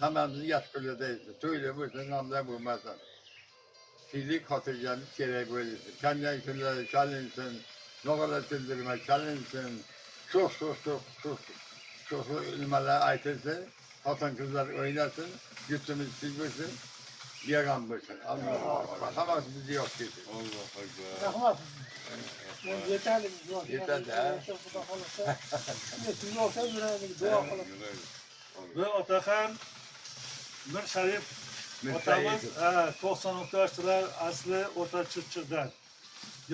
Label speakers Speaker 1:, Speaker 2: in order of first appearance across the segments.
Speaker 1: Hammamizni yaxshi kunlarda etsin. To'ylar bo'lsin, g'amlar bo'lmasin. Tinchlik, xotirjamlik kerak bo'lsin. Chalgan kunlari chalinsin, nog'ora tindirma chalinsin. Sho'x sho'x sho'x sho'x sho'x nimalar aytilsin, xotin qizlar o'ynasin, yurtimiz tinch bo'lsin, beg'am bo'lsin. Allohu akbar. Hammasi bizni yo'q ketsin.
Speaker 2: Allohu akbar.
Speaker 3: Rahmat. Yetarli.
Speaker 1: Yetadi, ha?
Speaker 3: Xudo xohlasa. Siz olsa yuraylik, duo qilib.
Speaker 4: Bu otaxon Mir Sharif otamiz 96 yoshdilar, asli O'rta Chirchiqdan.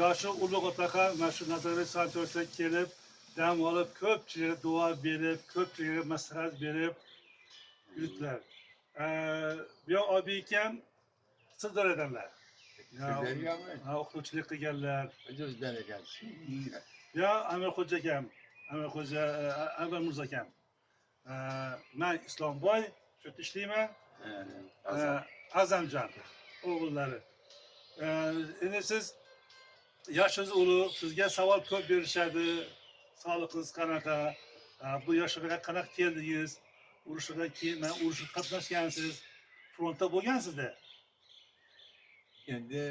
Speaker 4: Yoshi ulug' otaxon mana shu Nazarbek sanatoriyasiga kelib, dam olib, ko'pchilikka duo berib, ko'pchilikka maslahat berib yuribdilar. Bu yoq obi akam Sirdaryodanlar.
Speaker 1: Sirdaryomi?
Speaker 4: Ha, o'qituvchilik qilganlar.
Speaker 1: O'zingizdan ekansiz.
Speaker 4: Ya Amirxo'ja akam, Amirxo'ja, Anvar Mirzo akam. Man Islomboy, shu yerda ishlayman. Azamjon o'g'illari. Endi siz yoshingiz ulug', sizga savol ko'p berishadi. Sog'lig'ingiz qanaqa? Bu yoshlarga qanaqa keldingiz? Urushga keyin mana urushga qatnashgansiz. Frontda bo'lgansizda.
Speaker 1: Endi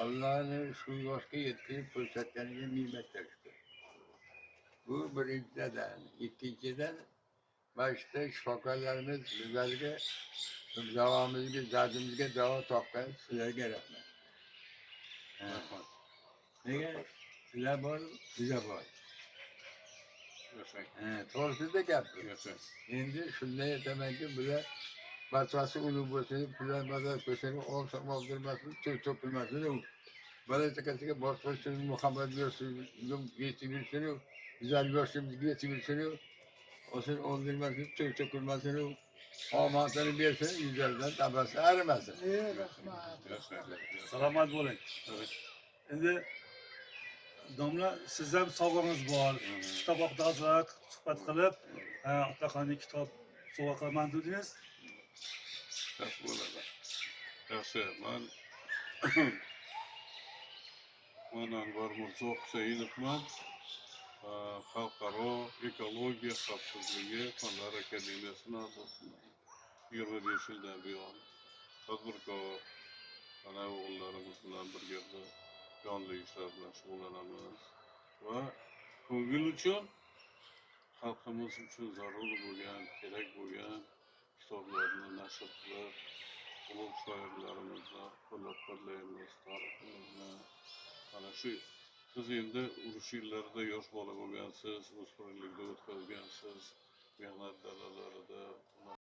Speaker 1: Allohni shu yoshga yetkazib ko'rsatganiga ming marta shukur. Bu birinchidan, ikkinchidan mana shu shifokorlarimiz bizlarga davomizga, dardimizga davo topgan sizlarga rahmat.
Speaker 2: Rahmat.
Speaker 1: Nega? Sizlar bor, biza bor.
Speaker 2: Yashang.
Speaker 1: To'g'risida gap bu.
Speaker 2: Yashang.
Speaker 1: Endi shunday aytamanki, bular barchasi ulug' bo'lsin, pullar bazar ko'rsang, olsa oldirmasin, to'kilmasin. Bola chaqasiga bosh qo'shsin, muhabbat bersin, yetib yursin, bizlar yoshimizga yetib yursin, olsin o'ldirmasin, to'kilmasin, omadini bersin, yuzlaridan tabasi arimasin.
Speaker 3: Rahmat.
Speaker 2: Yashang.
Speaker 4: Salomat bo'ling. Endi domla, siz ham sovg'angiz bor. Kitob haqida ozroq suhbat qilib, otaxonga kitob sovg'a qilaman dedingiz.
Speaker 2: Yaxshi bo'ladi. Yaxshi, man Anvar Mirzo Husaynovman. Xalqaro ekologiya xavfsizligi fanlar akademiyasini a'zosiman. 25 yildan buyon tadbirkor, mana o'g'illarimiz bilan birga jonli ishlar bilan shug'ullanamiz va ko'ngil uchun, xalqimiz uchun zarur bo'lgan, kerak bo'lgan kitoblarni nashr qilib, ulug' shoirlarimizni qo'llab-quvvatlaymiz, tariximizni. Mana shu siz endi urush yillarida yosh bola bo'lgansiz, o'spirinlikda o'tkazgansiz, mehnat dalalarida.